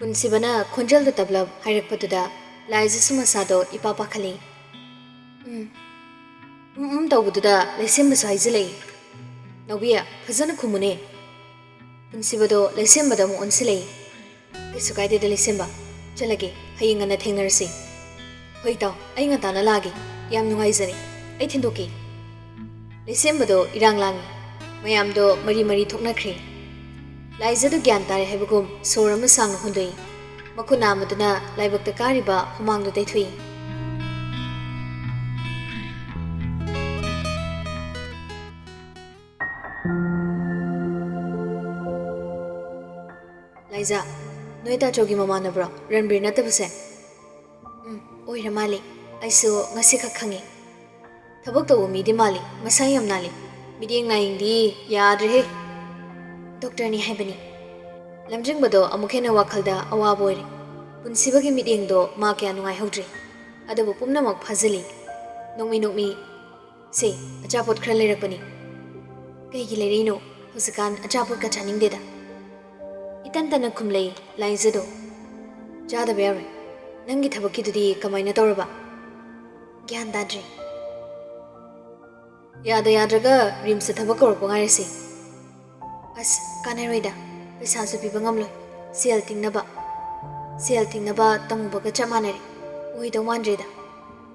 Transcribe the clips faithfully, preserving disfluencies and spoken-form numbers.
ꯄꯨꯟꯁꯤꯕꯅ ꯈꯣꯟꯖꯦꯜꯗꯣ ꯇꯞꯂꯞ ꯍꯥꯏꯔꯛꯄꯗꯨꯗ ꯂꯥꯏꯖꯁꯨ ꯃꯁꯥꯗꯣ ꯏꯄꯥ ꯄꯥꯈꯠꯂꯤ꯫ "ꯎꯝ, ꯎꯝ, ꯎꯝ" ꯇꯧꯕꯗꯨꯗ ꯂꯩꯁꯦꯝꯕꯁꯨ ꯍꯥꯏꯖꯤꯜꯂꯛꯏ꯫ "ꯅꯥꯎꯕꯤ, ꯐꯖꯅ ꯈꯨꯝꯃꯨꯅꯦ"꯫ ꯄꯨꯟꯁꯤꯕꯗꯣ ꯂꯩꯁꯦꯝꯕꯗ ꯑꯃꯨꯛ ꯑꯣꯟꯁꯤꯜꯂꯛꯏ꯫ "ꯀꯩꯁꯨ ꯀꯥꯏꯗꯦꯗ ꯂꯩꯁꯦꯝꯕ, ꯆꯠꯂꯒꯦ, ꯍꯌꯦꯡ ꯉꯟꯅ ꯊꯦꯡꯅꯔꯁꯤ"꯫ "ꯍꯣꯏ ꯏꯇꯥꯎ, ꯑꯩ ꯉꯟꯇꯥꯅ ꯂꯥꯛꯑꯒꯦ꯫ ꯌꯥꯝ ꯅꯨꯡꯉꯥꯏꯖꯔꯦ, ꯑꯩ ꯊꯤꯟꯗꯣꯛꯀꯦ"꯫ ꯂꯩꯁꯦꯝꯕꯗꯣ ꯏꯔꯥꯡ ꯂꯥꯡꯉꯤ꯫ ꯃꯌꯥꯝꯗꯣ ꯃꯔꯤ ꯃꯔꯤ ꯊꯣꯛꯅꯈ꯭ꯔꯦ꯫ ꯂꯥꯏꯖꯗꯨ ꯒ꯭ꯌꯥꯟ ꯇꯥꯔꯦ ꯍꯥꯏꯕꯒꯨꯝ ꯁꯣꯔ ꯑꯃ ꯁꯥꯡꯅ ꯍꯣꯟꯗꯣꯛꯏ꯫ ꯃꯈꯨꯠ ꯅꯥꯝꯃꯗꯨꯅ ꯂꯥꯏꯕꯛꯇ ꯀꯥꯔꯤꯕ ꯍꯨꯃꯥꯡꯗꯨ ꯇꯩꯊꯣꯛꯏ꯫ "ꯂꯥꯏꯖꯥ, ꯅꯣꯏ ꯇꯥꯆꯧꯒꯤ ꯃꯃꯥꯟꯅꯕ꯭ꯔꯣ, ꯔꯟꯕꯤꯔ ꯅꯠꯇꯕꯁꯦ?" "ꯎꯝ, ꯑꯣꯏꯔ ꯃꯥꯜꯂꯦ꯫ ꯑꯩꯁꯨ ꯉꯁꯤꯈꯛ ꯈꯪꯉꯤ꯫ ꯊꯕꯛ ꯇꯧꯕ ꯃꯤꯗꯤ ꯃꯥꯜꯂꯤ, ꯃꯁꯥ ꯌꯥꯝ ꯅꯥꯜꯂꯤ꯫ ꯃꯤꯠꯌꯦꯡ ꯅꯥꯌꯦꯡꯗꯤ ꯌꯥꯗ꯭ꯔꯦꯍꯦ"꯫ "ꯗꯣꯛꯇꯔꯅꯤ ꯍꯥꯏꯕꯅꯤ"꯫ ꯂꯝꯖꯤꯡꯕꯗꯣ ꯑꯃꯨꯛ ꯍꯦꯟꯅ ꯋꯥꯈꯜꯗ ꯑꯋꯥꯕ ꯑꯣꯏꯔꯦ꯫ ꯄꯨꯟꯁꯤꯕꯒꯤ ꯃꯤꯠꯌꯦꯡꯗꯣ ꯃꯥ ꯀꯌꯥ ꯅꯨꯡꯉꯥꯏꯍꯧꯗ꯭ꯔꯦ꯫ ꯑꯗꯨꯕꯨ ꯄꯨꯝꯅꯃꯛ ꯐꯥꯖꯤꯜꯂꯤ꯫ ꯅꯣꯛꯃꯤ ꯅꯣꯛꯃꯤ, "ꯁꯦ, ꯑꯆꯥꯄꯣꯠ ꯈꯔ ꯂꯩꯔꯛꯄꯅꯤ"꯫ "ꯀꯩꯒꯤ ꯂꯩꯔꯛꯏꯅꯣ? ꯍꯧꯖꯤꯛꯀꯥꯟ ꯑꯆꯥꯄꯣꯠꯀ ꯆꯥꯅꯤꯡꯗꯦꯗ"꯫ ꯏꯇꯟ ꯇꯟꯅ ꯈꯨꯝꯂꯩ ꯂꯥꯏꯖꯗꯣ꯫ "ꯆꯥꯗꯕ ꯌꯥꯔꯣꯏ꯫ ꯅꯪꯒꯤ ꯊꯕꯛꯀꯤꯗꯨꯗꯤ ꯀꯃꯥꯏꯅ ꯇꯧꯔꯕ?" "ꯒ꯭ꯌꯥꯟ ꯇꯥꯗ꯭ꯔꯦ꯫ ꯌꯥꯗ ꯌꯥꯗ꯭ꯔꯒ ꯔꯤꯝꯁꯇ ꯊꯕꯛ ꯀꯧꯔꯛꯄ ꯉꯥꯏꯔꯁꯤ"꯫ "ꯑꯁ, ꯀꯥꯟꯅꯔꯣꯏꯗ꯫ ꯄꯩꯁꯥꯁꯨ ꯄꯤꯕ ꯉꯝꯂꯣꯏ꯫ ꯁꯦꯜ ꯇꯤꯡꯅꯕ, ꯁꯦꯜ ꯇꯤꯡꯅꯕ ꯇꯝꯃꯨꯕꯒ ꯆꯞ ꯃꯥꯟꯅꯔꯦ꯫ ꯑꯣꯏꯗꯧ ꯃꯥꯟꯗ꯭ꯔꯦꯗ꯫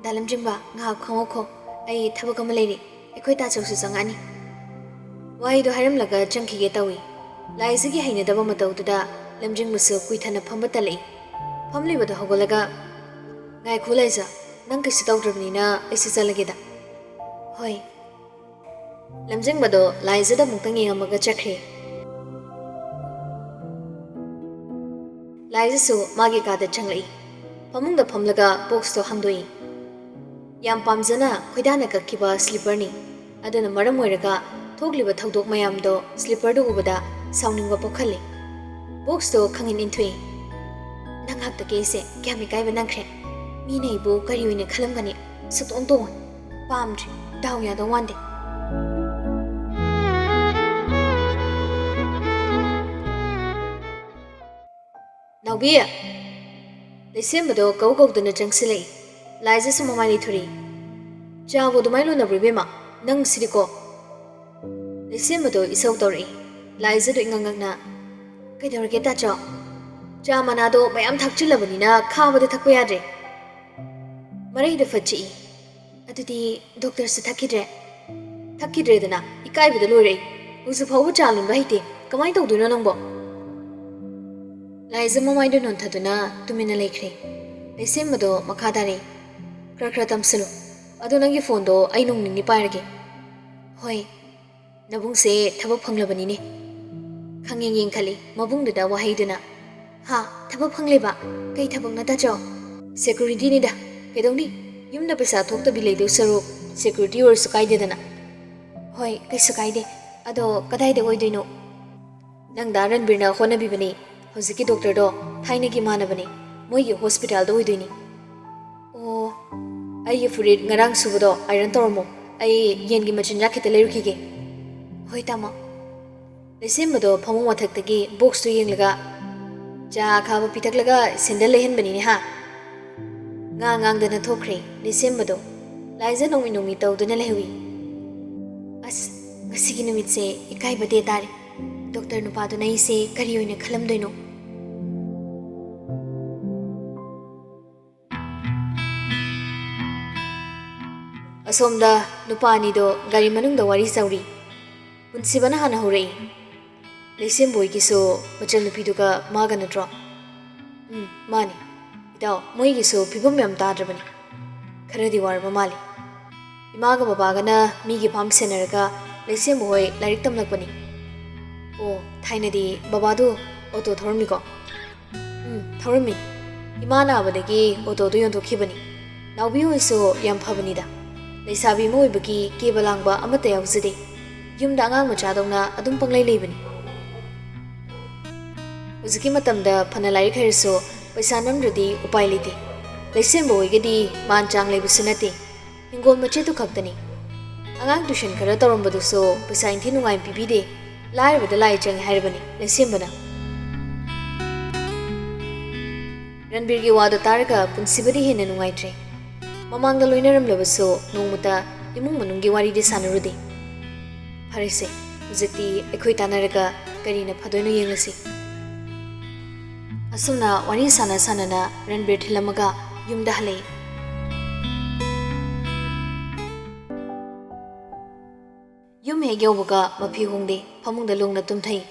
ꯗꯥ ꯂꯝꯖꯤꯡꯕ, ꯉꯥꯏꯍꯥꯛ ꯈꯪꯉꯣꯈꯣ꯫ ꯑꯩ ꯊꯕꯛ ꯑꯃ ꯂꯩꯔꯦ꯫ ꯑꯩꯈꯣꯏ ꯇꯥꯆꯧꯁꯨ ꯆꯪꯉꯛꯑꯅꯤ"꯫ ꯋꯥꯍꯩꯗꯣ ꯍꯥꯏꯔꯝꯂꯒ ꯆꯪꯈꯤꯒꯦ ꯇꯧꯏ꯫ ꯂꯥꯏꯖꯒꯤ ꯍꯩꯅꯗꯕ ꯃꯇꯧꯗꯨꯗ ꯂꯝꯖꯤꯡꯕꯁꯨ ꯀꯨꯏꯊꯅ ꯐꯝꯕ ꯇꯜꯂꯛꯏ꯫ ꯐꯝꯂꯤꯕꯗꯣ ꯍꯧꯒꯠꯂꯒ, "ꯉꯥꯏꯈꯣ ꯂꯥꯏꯖ, ꯅꯪ ꯀꯩꯁꯨ ꯇꯧꯗ꯭ꯔꯕꯅꯤꯅ ꯑꯩꯁꯨ ꯆꯠꯂꯒꯦꯗ"꯫ "ꯍꯣꯏ"꯫ ꯂꯝꯖꯤꯡꯕꯗꯣ ꯂꯥꯏꯖꯗ ꯑꯃꯨꯛꯇꯪ ꯌꯦꯡꯉꯝꯃꯒ ꯆꯠꯈ꯭ꯔꯦ꯫ ꯂꯥꯏꯖꯁꯨ ꯃꯥꯒꯤ ꯀꯥꯗ ꯆꯪꯂꯛꯏ꯫ ꯐꯃꯨꯡꯗ ꯐꯝꯂꯒ ꯕꯣꯛꯁꯇꯣ ꯍꯥꯡꯗꯣꯛꯏ꯫ ꯌꯥꯝ ꯄꯥꯝꯖꯅ ꯈꯣꯏꯗꯥꯅ ꯀꯛꯈꯤꯕ ꯁ꯭ꯂꯤꯄꯔꯅꯤ꯫ ꯑꯗꯨꯅ ꯃꯔꯝ ꯑꯣꯏꯔꯒ ꯊꯣꯛꯂꯤꯕ ꯊꯧꯗꯣꯛ ꯃꯌꯥꯝꯗꯣ ꯁ꯭ꯂꯤꯄꯔꯗꯨ ꯎꯕꯗ ꯁꯥꯎꯅꯤꯡꯕ ꯄꯣꯛꯍꯜꯂꯤ꯫ ꯕꯣꯛꯁꯇꯣ ꯈꯪꯏꯟ ꯏꯟꯊꯣꯛꯏ꯫ "ꯅꯪ ꯉꯥꯛꯇ ꯀꯦꯛꯏꯁꯦ ꯀꯌꯥꯝ ꯏꯀꯥꯏꯕ ꯅꯪꯈ꯭ꯔꯦ꯫ ꯃꯤꯅ ꯑꯩꯕꯨ ꯀꯔꯤ ꯑꯣꯏꯅ ꯈꯜꯂꯝꯒꯅꯤ? ꯁꯨꯛꯇꯣꯡ ꯇꯣꯡꯉꯣꯏ꯫ ꯄꯥꯝꯗ꯭ꯔꯦ꯫ ꯗꯥꯎ ꯌꯥꯗꯧ ꯃꯥꯟꯗꯦ"꯫ ꯅꯥꯎ ꯕꯤ! ꯂꯩꯁꯦꯝꯕꯗꯣ ꯀꯧ ꯀꯧꯗꯅ ꯆꯪꯁꯤꯜꯂꯛꯏ꯫ ꯂꯥꯏꯖꯁꯨ ꯃꯃꯥꯏ ꯂꯩꯊꯣꯔꯛꯏ꯫ ꯆꯥꯕꯨ ꯑꯗꯨꯃꯥꯏꯅ ꯂꯣꯟꯅꯕ꯭ꯔꯣ ꯏꯕꯦꯝꯃ? ꯅꯪ ꯁꯤꯗꯤꯀꯣ꯫ ꯂꯩꯁꯦꯝꯕꯗꯣ ꯏꯁꯧ ꯇꯧꯔꯛꯏ꯫ ꯂꯥꯏꯖꯗꯣ ꯏꯉꯛ ꯉꯛꯅ, "ꯀꯩꯗꯧꯔꯒꯦ ꯇꯥꯆꯧ? ꯆꯥ ꯃꯅꯥꯗꯣ ꯃꯌꯥꯝ ꯊꯥꯛꯆꯤꯜꯂꯕꯅꯤꯅ ꯈꯥꯕꯗ ꯊꯛꯄ ꯌꯥꯗ꯭ꯔꯦ꯫" ꯃꯔꯩꯗ ꯐꯠ ꯆꯤꯛꯏ꯫ "ꯑꯗꯨꯗꯤ ꯗꯣꯛꯇꯔꯁꯨ ꯊꯛꯈꯤꯗ꯭ꯔꯦ?" "ꯊꯛꯈꯤꯗ꯭ꯔꯦꯗꯅ, ꯏꯀꯥꯏꯕꯗ ꯂꯣꯏꯔꯦ ꯑꯩ꯫ ꯍꯧꯖꯤꯛ ꯐꯥꯎꯕ ꯆꯥ ꯂꯣꯟꯕ ꯍꯩꯇꯦ꯫ ꯀꯃꯥꯏꯅ ꯇꯧꯗꯣꯏꯅꯣ ꯅꯪꯕꯣ?" ꯂꯥꯏꯖ ꯃꯃꯥꯏꯗꯨ ꯅꯣꯟꯊꯗꯨꯅ ꯇꯨꯃꯤꯟꯅ ꯂꯩꯈ꯭ꯔꯦ꯫ ꯂꯩꯁꯦꯝꯕꯗꯣ ꯃꯈꯥ ꯇꯥꯔꯛꯏ꯫ "ꯈꯔ ꯈꯔ ꯇꯝꯁꯤꯜꯂꯨ꯫ ꯑꯗꯣ ꯅꯪꯒꯤ ꯐꯣꯟꯗꯣ ꯑꯩ ꯅꯣꯡ ꯅꯤꯅꯤ ꯄꯥꯏꯔꯒꯦ꯫" "ꯍꯣꯏ꯫" "ꯅꯕꯨꯡꯁꯦ ꯊꯕꯛ ꯐꯪꯂꯕꯅꯤꯅꯦ꯫" ꯈꯪꯌꯦꯡ ꯌꯦꯡꯈꯠꯂꯤ ꯃꯕꯨꯡꯗꯨꯗ ꯋꯥꯍꯩꯗꯨꯅ꯫ "ꯍꯥ? ꯊꯕꯛ ꯐꯪꯂꯦꯕ? ꯀꯩ ꯊꯕꯛꯅꯣ ꯇꯥꯆꯧ?" "ꯁꯦꯀꯨꯔꯤꯇꯤꯅꯤꯗ꯫ ꯀꯩꯗꯧꯅꯤ? ꯌꯨꯝꯗ ꯄꯩꯁꯥ ꯊꯣꯛꯇꯕꯤ ꯂꯩꯗꯧ ꯁꯔꯨꯛ ꯁꯦꯀꯨꯔꯤꯇꯤ ꯑꯣꯏꯔꯁꯨ ꯀꯥꯏꯗꯦꯗꯅ꯫" "ꯍꯣꯏ, ꯀꯩꯁꯨ ꯀꯥꯏꯗꯦ꯫ ꯑꯗꯣ ꯀꯗꯥꯏꯗ ꯑꯣꯏꯗꯣꯏꯅꯣ?" "ꯅꯪ ꯗꯥ ꯔꯟꯕꯤꯔꯅ ꯍꯣꯠꯅꯕꯤꯕꯅꯤ꯫ ꯍꯧꯖꯤꯛꯀꯤ ꯗꯣꯛꯇꯔꯗꯣ ꯊꯥꯏꯅꯒꯤ ꯏꯃꯥꯟꯅꯕꯅꯤ꯫ ꯃꯣꯏꯒꯤ ꯍꯣꯁꯄꯤꯇꯥꯜꯗ ꯑꯣꯏꯗꯣꯏꯅꯤ꯫" "ꯑꯣ, ꯑꯩꯒꯤ ꯐꯨꯔꯤꯠ ꯉꯔꯥꯡ ꯁꯨꯕꯗꯣ ꯑꯥꯏꯔꯟ ꯇꯧꯔꯝꯃꯣ꯫ ꯑꯩ ꯌꯦꯟꯒꯤ ꯃꯆꯤꯟꯖꯥꯛ ꯈꯤꯇ ꯂꯩꯔꯨꯈꯤꯒꯦ꯫" "ꯍꯣꯏ, ꯇꯥꯃꯣ꯫" ꯂꯩꯁꯦꯝꯕꯗꯣ ꯐꯃꯨꯡ ꯃꯊꯛꯇꯒꯤ ꯕꯣꯛꯁꯇꯨ ꯌꯦꯡꯂꯒ, "ꯆꯥ ꯑꯈꯥꯕ ꯄꯤꯊꯛꯂꯒ ꯁꯦꯟꯗꯜ ꯂꯩꯍꯟꯕꯅꯤꯅꯦ ꯍꯥ?" ꯉꯥ ꯉꯥꯡꯗꯅ ꯊꯣꯛꯈ꯭ꯔꯦ ꯂꯩꯁꯦꯝꯕꯗꯣ꯫ ꯂꯥꯏꯖ ꯅꯣꯡꯃꯤ ꯅꯣꯡꯃꯤ ꯇꯧꯗꯨꯅ ꯂꯩꯍꯧꯏ꯫ ꯑꯁ, ꯉꯁꯤꯒꯤ ꯅꯨꯃꯤꯠꯁꯦ ꯏꯀꯥꯏꯕ ꯗꯦ ꯇꯥꯔꯦ꯫ ꯗꯣꯛꯇꯔ ꯅꯨꯄꯥꯗꯨꯅ ꯑꯩꯁꯦ ꯀꯔꯤ ꯑꯣꯏꯅ ꯈꯜꯂꯝꯗꯣꯏꯅꯣ? ꯑꯁꯣꯝꯗ ꯅꯨꯄꯥ ꯑꯅꯤꯗꯣ ꯒꯥꯔꯤ ꯃꯅꯨꯡꯗ ꯋꯥꯔꯤ ꯆꯧꯔꯤ꯫ ꯄꯨꯟꯁꯤꯕꯅ ꯍꯥꯟꯅ ꯍꯧꯔꯛꯏ꯫ "ꯂꯩꯁꯦꯝꯕꯣꯏꯒꯤꯁꯨ ꯃꯆꯜꯅꯨꯄꯤꯗꯨꯒ ꯃꯥꯒ ꯅꯠꯇ꯭ꯔꯣ?" "ꯎꯝ, ꯃꯥꯅꯤ꯫ ꯏꯇꯥꯎ, ꯃꯣꯏꯒꯤꯁꯨ ꯐꯤꯕꯝ ꯌꯥꯝ ꯇꯥꯗ꯭ꯔꯕꯅꯤ꯫ ꯈꯔꯗꯤ ꯋꯥꯔꯕ ꯃꯥꯜꯂꯤ꯫ ꯏꯃꯥꯒ ꯕꯕꯥꯒꯅ ꯃꯤꯒꯤ ꯐꯥꯝ ꯁꯦꯟꯅꯔꯒ ꯂꯩꯁꯦꯝꯕ ꯍꯣꯏ ꯂꯥꯏꯔꯤꯛ ꯇꯝꯂꯛꯄꯅꯤ꯫" "ꯑꯣ, ꯊꯥꯏꯅꯗꯤ ꯕꯕꯥꯗꯨ ꯑꯣꯇꯣ ꯊꯧꯔꯝꯃꯤꯀꯣ?" "ꯎꯝ, ꯊꯧꯔꯝꯃꯤ꯫ ꯏꯃꯥ ꯅꯥꯕꯗꯒꯤ ꯑꯣꯇꯣꯗꯨ ꯌꯣꯟꯊꯣꯛꯈꯤꯕꯅꯤ꯫ ꯅꯥꯎꯕꯤ ꯍꯣꯏꯁꯨ ꯌꯥꯝ ꯐꯕꯅꯤꯗ꯫ ꯂꯩꯁꯥꯕꯤ ꯑꯃ ꯑꯣꯏꯕꯒꯤ ꯀꯦꯕ ꯂꯥꯡꯕ ꯑꯃꯠꯇ ꯌꯥꯎꯖꯗꯦ꯫ ꯌꯨꯝꯗ ꯑꯉꯥꯡ ꯃꯆꯥꯗꯧꯅ ꯑꯗꯨꯝ ꯄꯪꯂꯩ ꯂꯩꯕꯅꯤ꯫" ꯍꯧꯖꯤꯛꯀꯤ ꯃꯇꯝꯗ ꯐꯅ ꯂꯥꯏꯔꯤꯛ ꯍꯩꯔꯁꯨ ꯄꯩꯁꯥ ꯅꯝꯗ꯭ꯔꯗꯤ ꯎꯄꯥꯏ ꯂꯩꯇꯦ꯫ ꯂꯩꯁꯦꯝꯕ ꯍꯣꯏꯒꯗꯤ ꯃꯥꯟ ꯆꯥꯡ ꯂꯩꯕꯁꯨ ꯅꯠꯇꯦ꯫ ꯍꯤꯡꯒꯣꯜ ꯃꯆꯦꯠꯇꯨ ꯈꯛꯇꯅꯤ꯫ ꯑꯉꯥꯡ ꯇ꯭ꯌꯨꯁꯟ ꯈꯔ ꯇꯧꯔꯝꯕꯗꯨꯁꯨ ꯄꯩꯁꯥ ꯏꯟꯊꯤ ꯅꯨꯡꯉꯥꯏꯅ ꯄꯤꯕꯤꯗꯦ꯫ ꯂꯥꯏꯔꯕꯗ ꯂꯥꯏ ꯆꯪꯉꯤ ꯍꯥꯏꯔꯕꯅꯤ ꯂꯩꯁꯦꯝꯕꯅ꯫ ꯔꯟꯕꯤꯔꯒꯤ ꯋꯥꯗꯣ ꯇꯥꯔꯒ ꯄꯨꯟꯁꯤꯕꯗꯤ ꯍꯦꯟꯅ ꯅꯨꯡꯉꯥꯏꯇ꯭ꯔꯦ꯫ ꯃꯃꯥꯡꯗ ꯂꯣꯏꯅꯔꯝꯂꯕꯁꯨ ꯅꯣꯡꯃꯇ ꯏꯃꯨꯡ ꯃꯅꯨꯡꯒꯤ ꯋꯥꯔꯤꯗꯤ ꯁꯥꯟꯅꯔꯨꯗꯦ꯫ ꯐꯔꯦꯁꯦ, ꯍꯧꯖꯤꯛꯇꯤ ꯑꯩꯈꯣꯏ ꯇꯥꯟꯅꯔꯒ ꯀꯔꯤꯅ ꯐꯗꯣꯏꯅꯣ ꯌꯦꯡꯂꯁꯤ꯫ ꯑꯁꯨꯝꯅ ꯋꯥꯔꯤ ꯁꯥꯟꯅ ꯁꯥꯟꯅꯅ ꯔꯟꯕꯤꯔ ꯊꯤꯜꯂꯝꯃꯒ ꯌꯨꯝꯗ ꯍꯜꯂꯛꯏ꯫ ꯌꯨꯝ ꯍꯦꯛ ꯌꯧꯕꯒ ꯃꯐꯤ ꯍꯣꯡꯗꯦ, ꯐꯃꯨꯡꯗ ꯂꯣꯡꯅ ꯇꯨꯝꯊꯩ꯫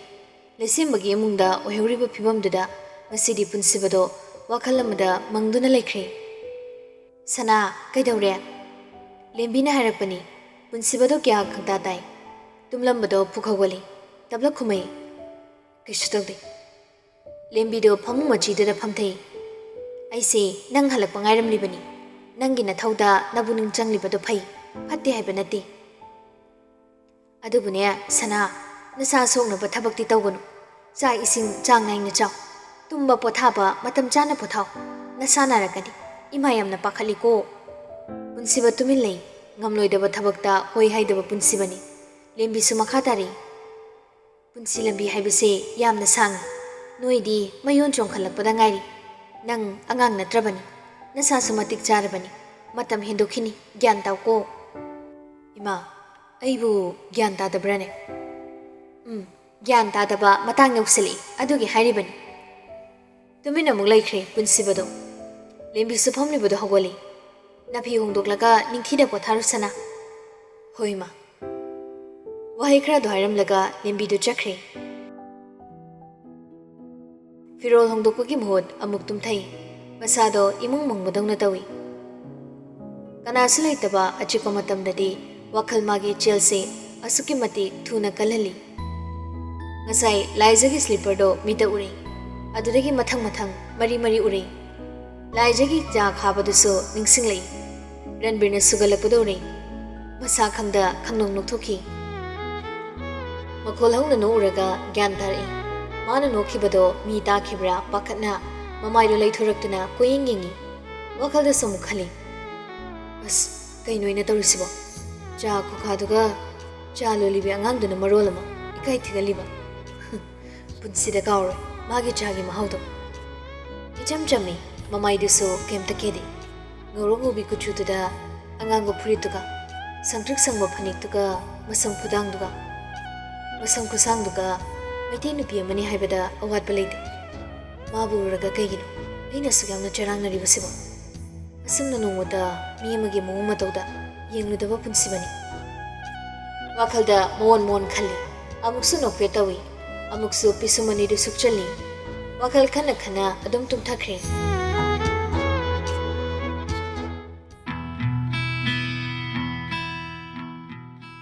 ꯂꯩꯁꯦꯝꯕꯒꯤ ꯏꯃꯨꯡꯗ ꯑꯣꯏꯍꯧꯔꯤꯕ ꯐꯤꯕꯝꯗꯨꯗ ꯉꯁꯤꯗꯤ ꯄꯨꯟꯁꯤꯕꯗꯣ ꯋꯥꯈꯜ ꯑꯃꯗ ꯃꯪꯗꯨꯅ ꯂꯩꯈ꯭ꯔꯦ꯫ "ꯁꯅꯥ, ꯀꯩꯗꯧꯔꯦ?" ꯂꯦꯝꯕꯤꯅ ꯍꯥꯏꯔꯛꯄꯅꯤ꯫ ꯄꯨꯟꯁꯤꯕꯗꯣ ꯀꯌꯥ ꯈꯪꯇꯥ ꯇꯥꯏ꯫ ꯇꯨꯝꯂꯝꯕꯗꯣ ꯐꯨꯛ ꯍꯧꯒꯠꯂꯤ꯫ ꯇꯞꯂꯞ ꯈꯨꯝꯃꯩ, "ꯀꯩꯁꯨ ꯇꯧꯗꯦ꯫" ꯂꯦꯝꯕꯤꯗꯣ ꯐꯃꯨꯡ ꯃꯆꯤꯗꯨꯗ ꯐꯝꯊꯩ꯫ "ꯑꯩꯁꯦ ꯅꯪ ꯍꯜꯂꯛꯄ ꯉꯥꯏꯔꯝꯂꯤꯕꯅꯤ꯫ ꯅꯪꯒꯤ ꯅꯊꯧꯗ ꯅꯕꯨ ꯅꯤꯡꯁꯤꯡꯂꯤꯕꯗꯣ ꯐꯩ, ꯐꯠꯇꯦ ꯍꯥꯏꯕ ꯅꯠꯇꯦ꯫ ꯑꯗꯨꯕꯨꯅꯦ ꯁꯅꯥ, ꯅꯁꯥ ꯁꯣꯛꯅꯕ ꯊꯕꯛꯇꯤ ꯇꯧꯒꯅꯨ꯫ ꯆꯥꯛ ꯏꯁꯤꯡ ꯆꯥꯡ ꯅꯥꯏꯅ ꯆꯥꯎ꯫ ꯇꯨꯝꯕ ꯄꯣꯊꯥꯕ ꯃꯇꯝ ꯆꯥꯅ ꯄꯣꯊꯥꯎ꯫ ꯅꯁꯥ ꯅꯥꯔꯛꯀꯅꯤ꯫ ꯏꯃꯥ ꯌꯥꯝꯅ ꯄꯥꯈꯠꯂꯤꯀꯣ꯫" ꯄꯨꯟꯁꯤꯕ ꯇꯨꯃꯤꯟ ꯂꯩ꯫ ꯉꯝꯂꯣꯏꯗꯕ ꯊꯕꯛꯇ ꯍꯣꯏ ꯍꯥꯏꯗꯕ ꯄꯨꯟꯁꯤꯕꯅꯤ꯫ ꯂꯦꯝꯕꯤꯁꯨ ꯃꯈꯥ ꯇꯥꯔꯤ꯫ "ꯄꯨꯟꯁꯤ ꯂꯝꯕꯤ ꯍꯥꯏꯕꯁꯦ ꯌꯥꯝꯅ ꯁꯥꯡꯉꯤ꯫ ꯅꯣꯏꯗꯤ ꯃꯌꯣꯟ ꯆꯣꯡꯈꯠꯂꯛꯄꯗ ꯉꯥꯏꯔꯤ꯫ ꯅꯪ ꯑꯉꯥꯡ ꯅꯠꯇ꯭ꯔꯕꯅꯤ꯫ ꯅꯁꯥꯁꯨ ꯃꯇꯤꯛ ꯆꯥꯔꯕꯅꯤ꯫ ꯃꯇꯝ ꯍꯦꯟꯗꯣꯛꯈꯤꯅꯤ꯫ ꯒ꯭ꯌꯥꯟ ꯇꯥꯎꯀꯣ꯫" "ꯏꯃꯥ, ꯑꯩꯕꯨ ꯒ꯭ꯌꯥꯟ ꯇꯥꯗꯕ꯭ꯔꯥꯅꯦ?" "ꯎꯝ, ꯒ꯭ꯌꯥꯟ ꯇꯥꯗꯕ ꯃꯇꯥꯡ ꯌꯧꯁꯤꯜꯂꯛꯏ, ꯑꯗꯨꯒꯤ ꯍꯥꯏꯔꯤꯕꯅꯤ꯫" ꯇꯨꯃꯤꯟ ꯑꯃꯨꯛ ꯂꯩꯈ꯭ꯔꯦ ꯄꯨꯟꯁꯤꯕꯗꯣ꯫ ꯂꯦꯝꯕꯤꯁꯨ ꯐꯝꯂꯤꯕꯗꯣ ꯍꯧꯒꯠꯂꯤ꯫ "ꯅꯥꯐꯤ ꯍꯣꯡꯗꯣꯛꯂꯒ ꯅꯤꯡꯊꯤꯅ ꯄꯣꯊꯥꯔꯨꯁꯅꯥ꯫" "ꯍꯣꯏ, ꯏꯃꯥ꯫" ꯋꯥꯍꯩ ꯈꯔꯗꯣ ꯍꯥꯏꯔꯝꯂꯒ ꯂꯦꯝꯕꯤꯗꯨ ꯆꯠꯈ꯭ꯔꯦ꯫ ꯐꯤꯔꯣꯜ ꯍꯣꯡꯗꯣꯛꯄꯒꯤ ꯃꯍꯨꯠ ꯑꯃꯨꯛ ꯇꯨꯝꯊꯩ꯫ ꯃꯁꯥꯗꯣ ꯏꯃꯨꯡ ꯃꯪꯕꯗꯧꯅ ꯇꯧꯏ꯫ ꯀꯅꯥꯁꯨ ꯂꯩꯇꯕ ꯑꯆꯤꯛꯄ ꯃꯇꯝꯗꯗꯤ ꯋꯥꯈꯜ ꯃꯥꯒꯤ ꯏꯆꯦꯜꯁꯦ ꯑꯁꯨꯛꯀꯤ ꯃꯇꯤꯛ ꯊꯨꯅ ꯀꯜꯍꯜꯂꯤ꯫ ꯉꯁꯥꯏ ꯂꯥꯏꯖꯒꯤ ꯁ꯭ꯂꯤꯄꯔꯗꯣ ꯃꯤꯠꯇ ꯎꯔꯦ꯫ ꯑꯗꯨꯗꯒꯤ ꯃꯊꯪ ꯃꯊꯪ ꯃꯔꯤ ꯃꯔꯤ ꯎꯔꯦ꯫ ꯂꯥꯏꯖꯒꯤ ꯆꯥ ꯈꯥꯕꯗꯨꯁꯨ ꯅꯤꯡꯁꯤꯡꯂꯛꯏ꯫ ꯔꯟꯕꯤꯔꯅ ꯁꯨꯒꯠꯂꯛꯄꯗ ꯎꯔꯦ꯫ ꯃꯁꯥ ꯈꯪꯗ ꯈꯪꯅꯣꯛ ꯅꯣꯛꯊꯣꯛꯈꯤ꯫ ꯃꯈꯣꯜ ꯍꯧꯅ ꯅꯣꯛꯎꯔꯒ ꯒ꯭ꯌꯥꯟ ꯇꯥꯔꯛꯏ꯫ ꯃꯥꯅ ꯅꯣꯛꯈꯤꯕꯗꯣ ꯃꯤ ꯇꯥꯈꯤꯕ꯭ꯔꯥ ꯄꯥꯈꯠꯅ ꯃꯃꯥꯏꯗꯣ ꯂꯩꯊꯣꯔꯛꯇꯨꯅ ꯀꯣꯏꯌꯦꯡ ꯌꯦꯡꯉꯤ꯫ ꯋꯥꯈꯜꯗꯁꯨ ꯑꯃꯨꯛ ꯈꯜꯂꯤ, "ꯑꯁ, ꯀꯩꯅꯣ ꯑꯩꯅ ꯇꯧꯔꯤꯁꯤꯕꯣ? ꯆꯥ ꯈꯨꯈꯥꯗꯨꯒ ꯆꯥ ꯂꯣꯜꯂꯤꯕꯤ ꯑꯉꯥꯡꯗꯨꯅ ꯃꯔꯣꯜ ꯑꯃ ꯏꯀꯥꯏ ꯊꯤꯒꯜꯂꯤꯕ꯫ ꯄꯨꯟꯁꯤꯗ ꯀꯥꯎꯔꯣꯏ ꯃꯥꯒꯤ ꯆꯥꯒꯤ ꯃꯍꯥꯎꯗꯣ꯫" ꯏꯆꯝ ꯆꯝꯃꯤ, ꯃꯃꯥꯏꯗꯨꯁꯨ ꯀꯩꯝꯇ ꯀꯦꯗꯦ꯫ ꯉꯧꯔꯣꯛ ꯉꯧꯕꯤ ꯀꯨꯆꯨꯗꯨꯗ ꯑꯉꯥꯡꯕ ꯐꯨꯔꯤꯠꯇꯨꯒ, ꯁꯪꯇ꯭ꯔꯤꯛ ꯁꯪꯕ ꯐꯅꯦꯛꯇꯨꯒ, ꯃꯁꯝ ꯈꯨꯗꯥꯡꯗꯨꯒ, ꯃꯁꯝ ꯈꯨꯁꯥꯡꯗꯨꯒ ꯃꯩꯇꯩ ꯅꯨꯄꯤ ꯑꯃꯅꯤ ꯍꯥꯏꯕꯗ ꯑꯋꯥꯠꯄ ꯂꯩꯇꯦ꯫ ꯃꯥꯕꯨ ꯎꯔꯒ ꯀꯩꯒꯤꯅꯣ ꯑꯩꯅ ꯑꯁꯨꯛ ꯌꯥꯝꯅ ꯆꯔꯥꯡꯅꯔꯤꯕꯁꯤꯕꯣ? ꯑꯁꯨꯝꯅ ꯅꯣꯡꯃꯇ ꯃꯤ ꯑꯃꯒꯤ ꯃꯑꯣꯡ ꯃꯇꯧꯗ ꯌꯦꯡꯂꯨꯗꯕ ꯄꯨꯟꯁꯤꯕꯅꯤ꯫ ꯋꯥꯈꯜꯗ ꯃꯑꯣꯟ ꯃꯑꯣꯟ ꯈꯜꯂꯤ꯫ ꯑꯃꯨꯛꯁꯨ ꯅꯣꯛꯐꯦꯠ ꯇꯧꯏ, ꯑꯃꯨꯛꯁꯨ ꯄꯤꯁꯨꯝ ꯑꯅꯤꯗꯨ ꯁꯨꯛꯆꯜꯂꯤ꯫ ꯋꯥꯈꯜ ꯈꯟꯅ ꯈꯟꯅ ꯑꯗꯨꯝ ꯇꯨꯝꯊꯈ꯭ꯔꯦ꯫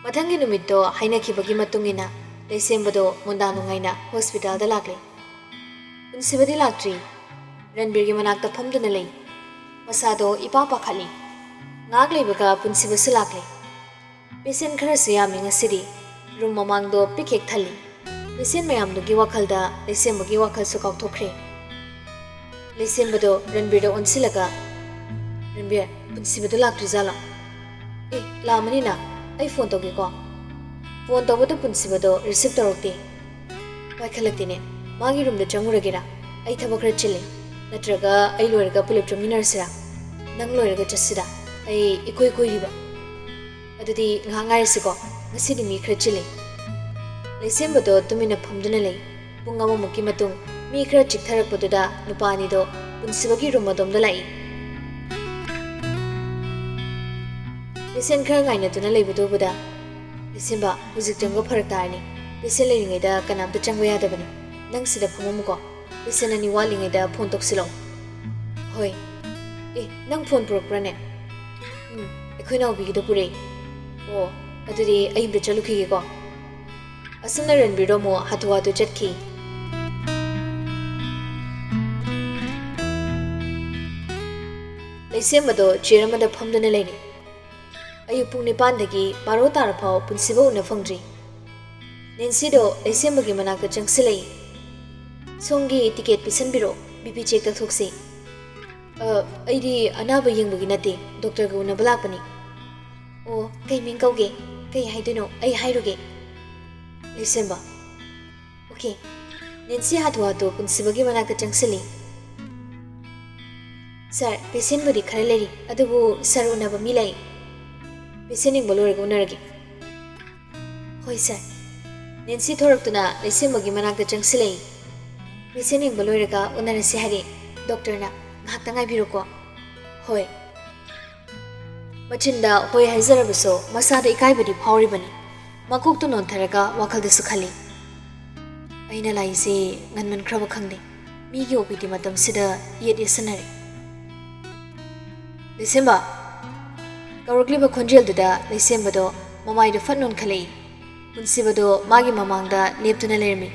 ꯃꯊꯪꯒꯤ ꯅꯨꯃꯤꯠꯇꯣ ꯍꯥꯏꯅꯈꯤꯕꯒꯤ ꯃꯇꯨꯡ ꯏꯟꯅ ꯂꯩꯁꯦꯝꯕꯗꯣ ꯃꯨꯟꯗꯥ ꯅꯨꯡꯉꯥꯏꯅ ꯍꯣꯁꯄꯤꯇꯥꯜꯗ ꯂꯥꯛꯂꯦ꯫ ꯄꯨꯟꯁꯤꯕꯗꯤ ꯂꯥꯛꯇ꯭ꯔꯤ꯫ ꯔꯟꯕꯤꯔꯒꯤ ꯃꯅꯥꯛꯇ ꯐꯝꯗꯨꯅ ꯂꯩ꯫ ꯃꯁꯥꯗꯣ ꯏꯄꯥ ꯄꯥꯈꯠꯂꯤ꯫ ꯉꯥꯏꯍꯥꯛ ꯂꯩꯕꯒ ꯄꯨꯟꯁꯤꯕꯁꯨ ꯂꯥꯛꯂꯦ꯫ ꯄꯦꯁꯦꯟ ꯈꯔꯁꯨ ꯌꯥꯝꯃꯤ ꯉꯁꯤꯗꯤ꯫ ꯔꯨꯝ ꯃꯃꯥꯡꯗꯣ ꯄꯤꯛ ꯍꯦꯛ ꯊꯜꯂꯤ꯫ ꯄꯦꯁꯦꯟ ꯃꯌꯥꯝꯗꯨꯒꯤ ꯋꯥꯈꯜꯗ ꯂꯩꯁꯦꯝꯕꯒꯤ ꯋꯥꯈꯜꯁꯨ ꯀꯥꯎꯊꯣꯛꯈ꯭ꯔꯦ꯫ ꯂꯩꯁꯦꯝꯕꯗꯣ ꯔꯟꯕꯤꯔꯗ ꯑꯣꯟꯁꯤꯜꯂꯒ, "ꯔꯟꯕꯤꯔ, ꯄꯨꯟꯁꯤꯕꯗꯣ ꯂꯥꯛꯇ꯭ꯔꯤꯖꯥꯠꯂꯣ? ꯑꯦ, ꯂꯥꯛꯑꯝꯃꯅꯤꯅ, ꯑꯩ ꯐꯣꯟ ꯇꯧꯒꯦꯀꯣ꯫" ꯐꯣꯟ ꯇꯧꯕꯗ ꯄꯨꯟꯁꯤꯕꯗꯣ ꯔꯤꯁꯤꯞ ꯇꯧꯔꯛꯇꯦ꯫ ꯄꯥꯏꯈꯠꯂꯛꯇꯦꯅꯦ꯫ ꯃꯥꯒꯤ ꯔꯨꯝꯗ ꯆꯪꯉꯨꯔꯒꯦꯔꯥ? ꯑꯩ ꯊꯕꯛ ꯈꯔ ꯆꯤꯜꯂꯤ꯫ ꯅꯠꯇ꯭ꯔꯒ ꯑꯩ ꯂꯣꯏꯔꯒ ꯄꯨꯂꯞ ꯆꯪꯃꯤꯟꯅꯔꯁꯤꯔꯥ? ꯅꯪ ꯂꯣꯏꯔꯒ ꯆꯠꯁꯤꯗ꯫ ꯑꯩ ꯏꯀꯣꯏ ꯀꯣꯏꯔꯤꯕ꯫ ꯑꯗꯨꯗꯤ ꯉꯥꯏꯍꯥꯛ ꯉꯥꯏꯔꯁꯤꯀꯣ꯫ ꯉꯁꯤꯗꯤ ꯃꯤ ꯈꯔ ꯆꯤꯜꯂꯤ꯫ ꯂꯩꯁꯦꯝꯕꯗꯣ ꯇꯨꯃꯤꯟꯅ ꯐꯝꯗꯨꯅ ꯂꯩ꯫ ꯄꯨꯡ ꯑꯃꯃꯨꯛꯀꯤ ꯃꯇꯨꯡ ꯃꯤ ꯈꯔ ꯆꯤꯛꯊꯔꯛꯄꯗꯨꯗ ꯅꯨꯄꯥ ꯑꯅꯤꯗꯣ ꯄꯨꯟꯁꯤꯕꯒꯤ ꯔꯨꯝ ꯑꯗꯣꯝꯗ ꯂꯥꯛꯏ꯫ ꯄꯦꯁꯦꯟ ꯈꯔ ꯉꯥꯏꯅꯗꯨꯅ ꯂꯩꯕꯗꯨ ꯎꯕꯗ, "ꯂꯩꯁꯦꯝꯕ, ꯍꯧꯖꯤꯛ ꯆꯪꯕ ꯐꯔꯛ ꯇꯥꯔꯅꯤ꯫ ꯄꯦꯁꯦꯟ ꯂꯩꯔꯤꯉꯩꯗ ꯀꯅꯥꯝꯇ ꯆꯪꯕ ꯌꯥꯗꯕꯅꯤ꯫ ꯅꯪ ꯁꯤꯗ ꯐꯝꯃꯝꯃꯨꯀꯣ꯫ ꯄꯦꯁꯦꯟ ꯑꯅꯤ ꯋꯥꯠꯂꯤꯉꯩꯗ ꯐꯣꯟ ꯇꯧꯁꯤꯜꯂꯛꯑꯣ꯫" "ꯍꯣꯏ꯫ ꯑꯦ, ꯅꯪ ꯐꯣꯟ ꯄꯨꯔꯛꯄ꯭ꯔꯥꯅꯦ?" "ꯎꯝ, ꯑꯩꯈꯣꯏ ꯅꯥꯎꯕꯤꯒꯤꯗꯣ ꯄꯨꯔꯛꯑꯦ꯫" "ꯑꯣ, ꯑꯗꯨꯗꯤ ꯑꯩ ꯑꯝꯇ ꯆꯠꯂꯨꯈꯤꯒꯦꯀꯣ꯫" ꯑꯁꯨꯝꯅ ꯔꯟꯕꯤꯔꯗꯣ ꯑꯃꯨꯛ ꯍꯥꯊꯨ ꯍꯥꯊꯨ ꯆꯠꯈꯤ꯫ ꯂꯩꯁꯦꯝꯕꯗꯣ ꯆꯤꯌꯔ ꯑꯃꯗ ꯐꯝꯗꯨꯅ ꯂꯩꯔꯦ꯫ ꯑꯌꯨꯛ ꯄꯨꯡ ꯅꯤꯄꯥꯟꯗꯒꯤ ꯕꯥꯔꯣ ꯇꯥꯔꯐꯥꯎ ꯄꯨꯟꯁꯤꯕ ꯎꯅ ꯐꯪꯗ꯭ꯔꯤ꯫ ꯅꯦꯟꯁꯤꯗꯣ ꯂꯩꯁꯦꯝꯕꯒꯤ ꯃꯅꯥꯛꯇ ꯆꯪꯁꯤꯜꯂꯛꯏ꯫ "ꯁꯣꯝꯒꯤ ꯇꯤꯀꯦꯠ ꯄꯤꯁꯟꯕꯤꯔꯣ, ꯕꯤ ꯄꯤ ꯆꯦꯛ ꯇꯧꯊꯣꯛꯁꯤ꯫" "ꯑ, ꯑꯩꯗꯤ ꯑꯅꯥꯕ ꯌꯦꯡꯕꯒꯤ ꯅꯠꯇꯦ, ꯗꯣꯛꯇꯔꯒ ꯎꯅꯕ ꯂꯥꯛꯄꯅꯤ꯫" "ꯑꯣ, ꯀꯩ ꯃꯤꯡ ꯀꯧꯒꯦ? ꯀꯩ ꯍꯥꯏꯗꯣꯏꯅꯣ? ꯑꯩ ꯍꯥꯏꯔꯨꯒꯦ꯫" ꯂꯩꯁꯦꯝꯕ, "ꯑꯣꯀꯦ꯫" ꯅꯦꯟꯁꯤ ꯍꯥꯊꯨ ꯍꯥꯊꯨ ꯄꯨꯟꯁꯤꯕꯒꯤ ꯃꯅꯥꯛꯇ ꯆꯪꯁꯤꯜꯂꯤ꯫ ꯁꯥꯔ, ꯄꯦꯁꯦꯟꯕꯨꯗꯤ ꯈꯔ ꯂꯩꯔꯤ, ꯑꯗꯨꯕꯨ ꯁꯥꯔ ꯎꯅꯕ ꯃꯤ ꯂꯩ꯫ ꯄꯦꯁꯦꯟ ꯌꯦꯡꯕ ꯂꯣꯏꯔꯒ ꯎꯅꯔꯒꯦ꯫ ꯍꯣꯏ ꯁꯥꯔ꯫ ꯅꯦꯟꯁꯤ ꯊꯣꯔꯛꯇꯨꯅ ꯂꯩꯁꯦꯝꯕꯒꯤ ꯃꯅꯥꯛꯇ ꯆꯪꯁꯤꯜꯂꯛꯏ꯫ ꯄꯦꯁꯦꯟ ꯌꯦꯡꯕ ꯂꯣꯏꯔꯒ ꯎꯅꯔꯁꯤ ꯍꯥꯏꯔꯦ꯫ ꯗꯣꯛꯇꯔꯅ ꯉꯥꯏꯍꯥꯛꯇ ꯉꯥꯏꯕꯤꯔꯣꯀꯣ꯫ ꯍꯣꯏ꯫ ꯃꯆꯤꯟꯗ ꯍꯣꯏ ꯍꯥꯏꯖꯔꯕꯁꯨ ꯃꯁꯥꯗ ꯏꯀꯥꯏꯕꯗꯤ ꯐꯥꯎꯔꯤꯕꯅꯤ꯫ ꯃꯀꯣꯛꯇ ꯅꯣꯟꯊꯔꯒ ꯋꯥꯈꯜꯗꯁꯨ ꯈꯜꯂꯤ, "ꯑꯩꯅ ꯂꯥꯛꯏꯁꯦ ꯉꯟꯃꯟꯈ꯭ꯔꯕ ꯈꯪꯗꯦ꯫ ꯃꯤꯒꯤ ꯑꯣ ꯄꯤ ꯗꯤ ꯃꯇꯝꯁꯤꯗ ꯌꯦꯠ ꯌꯦꯠꯁꯟꯅꯔꯦ꯫" "ꯂꯩꯁꯦꯝꯕ!" ꯀꯧꯔꯛꯂꯤꯕ ꯈꯣꯟꯖꯦꯜꯗꯨꯗ ꯂꯩꯁꯦꯝꯕꯗꯣ ꯃꯃꯥꯏꯗꯣ ꯐꯠ ꯅꯣꯟꯈꯠꯂꯛꯏ꯫ ꯄꯨꯟꯁꯤꯕꯗꯣ ꯃꯥꯒꯤ ꯃꯃꯥꯡꯗ ꯂꯦꯞꯇꯨꯅ ꯂꯩꯔꯝꯃꯤ꯫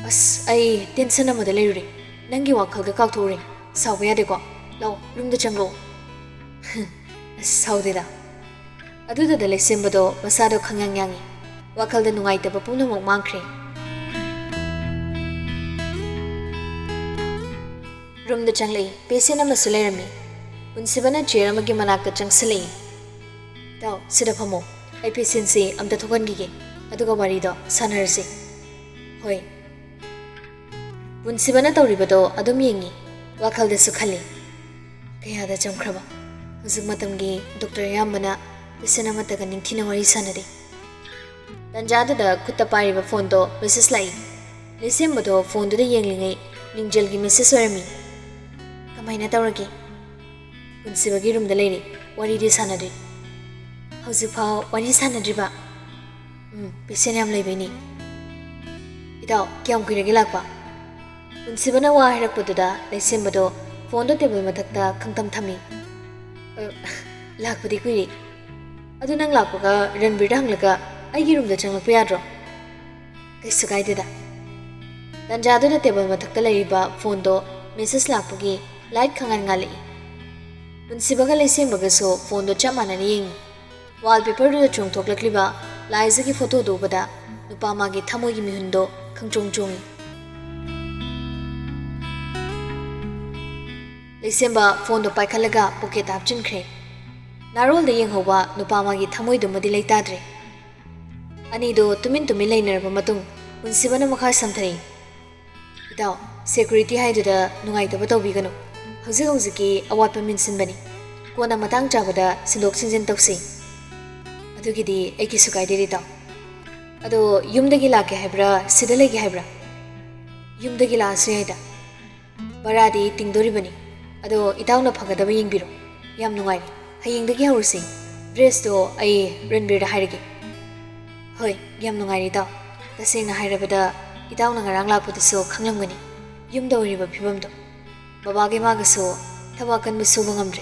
"ꯑꯁ, ꯑꯩ ꯇꯦꯟꯁꯟ ꯑꯃꯗ ꯂꯩꯔꯨꯔꯦ꯫ ꯅꯪꯒꯤ ꯋꯥꯈꯜꯒ ꯀꯥꯎꯊꯣꯛꯎꯔꯦ꯫ ꯁꯥꯎꯕ ꯌꯥꯗꯦꯀꯣ꯫ ꯂꯥꯛꯑꯣ, ꯔꯨꯝꯗ ꯆꯪꯂꯛꯑꯣ꯫" "ꯑꯁ, ꯁꯥꯎꯗꯦꯗ꯫" ꯑꯗꯨꯗꯗ ꯂꯩꯁꯦꯝꯕꯗꯣ ꯃꯁꯥꯗꯣ ꯈꯪꯌꯥꯡ ꯌꯥꯡꯉꯤ꯫ ꯋꯥꯈꯜꯗ ꯅꯨꯡꯉꯥꯏꯇꯕ ꯄꯨꯝꯅꯃꯛ ꯃꯥꯡꯈ꯭ꯔꯦ꯫ ꯔꯨꯝꯗ ꯆꯪꯂꯛꯏ꯫ ꯄꯦꯁꯦꯟ ꯑꯃꯁꯨ ꯂꯩꯔꯝꯃꯤ꯫ ꯄꯨꯟꯁꯤꯕꯅ ꯆꯤꯌꯔ ꯑꯃꯒꯤ ꯃꯅꯥꯛꯇ ꯆꯪꯁꯤꯜꯂꯛꯏ꯫ "ꯏꯇꯥꯎ, ꯁꯤꯗ ꯐꯝꯃꯣ꯫ ꯑꯩ ꯄꯦꯁꯦꯟꯁꯤ ꯑꯝꯇ ꯊꯣꯛꯍꯟꯈꯤꯒꯦ, ꯑꯗꯨꯒ ꯋꯥꯔꯤꯗꯣ ꯁꯥꯟꯅꯔꯁꯤ꯫" "ꯍꯣꯏ꯫" ꯄꯨꯟꯁꯤꯕꯅ ꯇꯧꯔꯤꯕꯗꯣ ꯑꯗꯨꯝ ꯌꯦꯡꯉꯤ꯫ ꯋꯥꯈꯜꯗꯁꯨ ꯈꯜꯂꯤ, "ꯀꯌꯥꯗ ꯆꯝꯈ꯭ꯔꯕ꯫ ꯍꯧꯖꯤꯛ ꯃꯇꯝꯒꯤ ꯗꯣꯛꯇꯔ ꯑꯌꯥꯝꯕꯅ ꯄꯦꯁꯦꯟ ꯑꯃꯠꯇꯒ ꯅꯤꯡꯊꯤꯅ ꯋꯥꯔꯤ ꯁꯥꯟꯅꯗꯦ꯫" ꯇꯟꯖꯥꯗꯨꯗ ꯈꯨꯠꯇ ꯄꯥꯏꯔꯤꯕ ꯐꯣꯟꯗꯣ ꯃꯦꯁꯦꯖ ꯂꯥꯛꯏ꯫ ꯂꯩꯁꯦꯝꯕꯗꯣ ꯐꯣꯟꯗꯨꯗ ꯌꯦꯡꯂꯤꯉꯩ ꯅꯤꯡꯖꯦꯜꯒꯤ ꯃꯦꯁꯦꯖ ꯑꯣꯏꯔꯝꯃꯤ꯫ "ꯀꯃꯥꯏꯅ ꯇꯧꯔꯒꯦ?" "ꯄꯨꯟꯁꯤꯕꯒꯤ ꯔꯨꯝꯗ ꯂꯩꯔꯤ꯫ ꯋꯥꯔꯤꯗꯤ ꯁꯥꯟꯅꯗ꯭ꯔꯤ꯫" "ꯍꯧꯖꯤꯛꯐꯥꯎ ꯋꯥꯔꯤ ꯁꯥꯟꯅꯗ꯭ꯔꯤꯕ?" "ꯎꯝ, ꯄꯦꯁꯦꯟ ꯌꯥꯝ ꯂꯩꯕꯩꯅꯦ꯫" "ꯏꯇꯥꯎ, ꯀꯌꯥꯝ ꯀꯨꯏꯔꯒꯦ ꯂꯥꯛꯄ?" ꯄꯨꯟꯁꯤꯕꯅ ꯋꯥ ꯍꯥꯏꯔꯛꯄꯗꯨꯗ ꯂꯩꯁꯦꯝꯕꯗꯣ ꯐꯣꯟꯗꯣ ꯇꯦꯕꯜ ꯃꯊꯛꯇ ꯈꯪꯊꯝ ꯊꯝꯃꯤ꯫ "ꯑ, ꯂꯥꯛꯄꯗꯤ ꯀꯨꯏꯔꯦ꯫ ꯑꯗꯨ ꯅꯪ ꯂꯥꯛꯄꯒ ꯔꯟꯕꯤꯔꯗ ꯍꯪꯂꯒ ꯑꯩꯒꯤ ꯔꯨꯝꯗ ꯆꯪꯂꯛꯄ ꯌꯥꯗ꯭ꯔꯣ?" "ꯀꯩꯁꯨ ꯀꯥꯏꯗꯦꯗ꯫" ꯇꯟꯖꯥꯗꯨꯗ ꯇꯦꯕꯜ ꯃꯊꯛꯇ ꯂꯩꯔꯤꯕ ꯐꯣꯟꯗꯣ ꯃꯦꯁꯦꯖ ꯂꯥꯛꯄꯒꯤ ꯂꯥꯏꯠ ꯈꯪꯉꯥꯟ ꯉꯥꯜꯂꯛꯏ꯫ ꯄꯨꯟꯁꯤꯕꯒ ꯂꯩꯁꯦꯝꯕꯒꯁꯨ ꯐꯣꯟꯗꯣ ꯆꯞ ꯃꯥꯟꯅꯅ ꯌꯦꯡꯉꯤ꯫ ꯋꯥꯜꯄꯦꯄꯔꯗꯨꯗ ꯆꯣꯡꯊꯣꯛꯂꯛꯂꯤꯕ ꯂꯥꯏꯖꯒꯤ ꯐꯣꯇꯣꯗꯨ ꯎꯕꯗ ꯅꯨꯄꯥ ꯃꯥꯒꯤ ꯊꯃꯣꯏꯒꯤ ꯃꯤꯍꯨꯟꯗꯣ ꯈꯪꯆꯣꯡ ꯆꯣꯡꯏ꯫ ꯂꯩꯁꯦꯝꯕ ꯐꯣꯟꯗꯣ ꯄꯥꯏꯈꯠꯂꯒ ꯄꯣꯀꯦꯠꯇ ꯍꯥꯞꯆꯤꯟꯈ꯭ꯔꯦ꯫ ꯅꯥꯔꯣꯜꯗ ꯌꯦꯡꯍꯧꯕ ꯅꯨꯄꯥ ꯃꯥꯒꯤ ꯊꯃꯣꯏꯗꯨꯃꯗꯤ ꯂꯩꯇꯥꯗ꯭ꯔꯦ꯫ ꯑꯅꯤꯗꯣ ꯇꯨꯃꯤꯟ ꯇꯨꯃꯤꯟ ꯂꯩꯅꯔꯕ ꯃꯇꯨꯡ ꯄꯨꯟꯁꯤꯕꯅ ꯃꯈꯥ ꯁꯝꯊꯔꯛꯏ꯫ "ꯏꯇꯥꯎ, ꯁꯦꯀ꯭ꯌꯨꯔꯤꯇꯤ ꯍꯥꯏꯗꯨꯗ ꯅꯨꯡꯉꯥꯏꯇꯕ ꯇꯧꯕꯤꯒꯅꯨ꯫ ꯍꯧꯖꯤꯛ ꯍꯧꯖꯤꯛꯀꯤ ꯑꯋꯥꯠꯄ ꯃꯦꯟꯁꯤꯟꯕꯅꯤ꯫ ꯀꯣꯟꯅ ꯃꯇꯥꯡ ꯆꯥꯕꯗ ꯁꯤꯟꯗꯣꯛ ꯁꯤꯟꯖꯤꯟ ꯇꯧꯁꯤ꯫ ꯑꯗꯨꯒꯤꯗꯤ ꯑꯩ ꯀꯩꯁꯨ ꯀꯥꯏꯗꯦ ꯏꯇꯥꯎ꯫ ꯑꯗꯣ ꯌꯨꯝꯗꯒꯤ ꯂꯥꯛꯀꯦ ꯍꯥꯏꯕ꯭ꯔꯥ, ꯁꯤꯗ ꯂꯩꯒꯦ ꯍꯥꯏꯕ꯭ꯔꯥ? ꯌꯨꯝꯗꯒꯤ ꯂꯥꯛꯑꯁꯨ ꯌꯥꯏꯗ꯫ ꯚꯔꯥꯗꯤ ꯇꯤꯡꯗꯣꯔꯤꯕꯅꯤ꯫ ꯑꯗꯣ ꯏꯇꯥꯎꯅ ꯐꯒꯗꯕ ꯌꯦꯡꯕꯤꯔꯣ꯫ ꯌꯥꯝ ꯅꯨꯡꯉꯥꯏꯔꯦ꯫ ꯍꯌꯦꯡꯗꯒꯤ ꯍꯧꯔꯁꯤ꯫ ꯗ꯭ꯔꯦꯁꯇꯣ ꯑꯩ ꯔꯟꯕꯤꯔꯗ ꯍꯥꯏꯔꯒꯦ꯫ ꯍꯣꯏ, ꯌꯥꯝ ꯅꯨꯡꯉꯥꯏꯔꯦ ꯏꯇꯥꯎ꯫ ꯇꯁꯦꯡꯅ ꯍꯥꯏꯔꯕꯗ ꯏꯇꯥꯎꯅ ꯉꯔꯥꯡ ꯂꯥꯛꯄꯗꯁꯨ ꯈꯪꯂꯝꯒꯅꯤ ꯌꯨꯝꯗ ꯑꯣꯏꯔꯤꯕ ꯐꯤꯕꯝꯗꯣ꯫ ꯕꯕꯥꯒ ꯏꯃꯥꯒꯁꯨ ꯊꯕꯛ ꯑꯀꯟꯕ ꯁꯨꯕ ꯉꯝꯗ꯭ꯔꯦ꯫